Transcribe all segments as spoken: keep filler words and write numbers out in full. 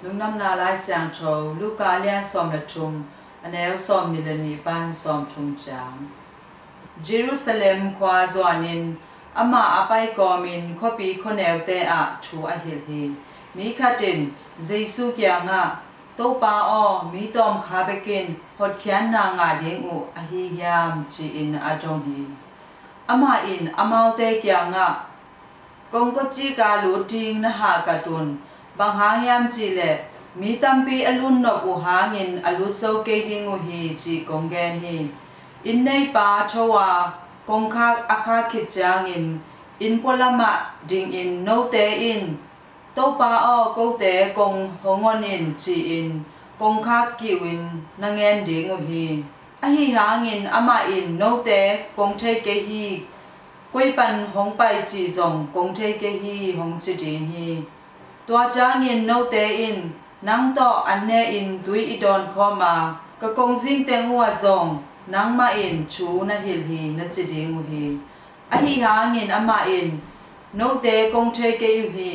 Lungdamna Lai Siangtho, Luka lian sawm le thum, a neu sawm nih le nih pan sawm thum ciang. Jerusalem khua zuanin amah a pai kawmin khuapi khuaneute ah thu a hilh hi. Mi khat in Jesu kiangah, "Topa aw, mi tawmkha bekin hotkhiatna ngah ding uh ahi hiam?" ci-in a dong hi. Amah in amaute kiangah, "Kong kawcik a lut ding na hahkat un, bang hang hiam cihleh mi tampi a lut nop uh hangin a lut zo kei ding uh hi, cih kong gen hi. Inn neipa tho a kongkhak a khak khit ciangin inn pualamah dingin note in, 'Topa aw, kote kong hong on in,' ci-in kongkhak kiuhin na ngen ding uh hi. Ahi hangin amah in, 'Note kong thei kei hi, koi pan hong pai cih zong kong thei kei hi,' hong ci ding hi. Tua ciangin note in, 'Nang tawh an ne-in tui i dawnkhawm a, ka kongzing teng uhah zong nangmah in thu na hilh hi,' na ci ding uh hi. Ahi hangin amah in, 'Note kong thei kei uh hi,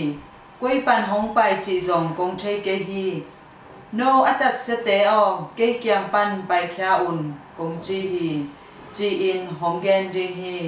koi pan hong pai cih zong kong thei kei hi. No a tatsiate aw, kei kiang pan paikhia un,' kong ci hi, ci-in hong gen ding hi.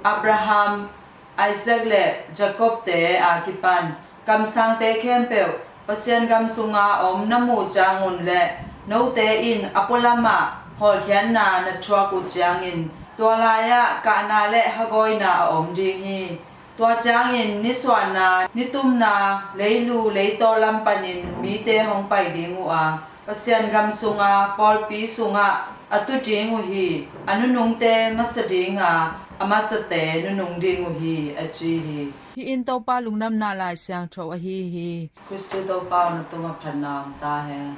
Abraham, Isaac le Jacob-te a kipan kamsangte khempeuh, Pasian gam sunga om na muh ciangun le note in a pualamah hawlkhiatna na thuak uh ciangin, tua lai-ah kahna le hagawina a om ding hi. Tua ciangin nisuahna, nitumna, leilu leitaw lam panin mite hong pai ding uh a, Pasian gam sunga pawlpi sungah a tu ding uh hi. A nunungte masa dinga, a masate nunung ding uh hi, a ci hi. Hih in Topa Lungdamna Lai Siangtho ahi hi. Khristu Topa aw, na tungah phatna om ta hen.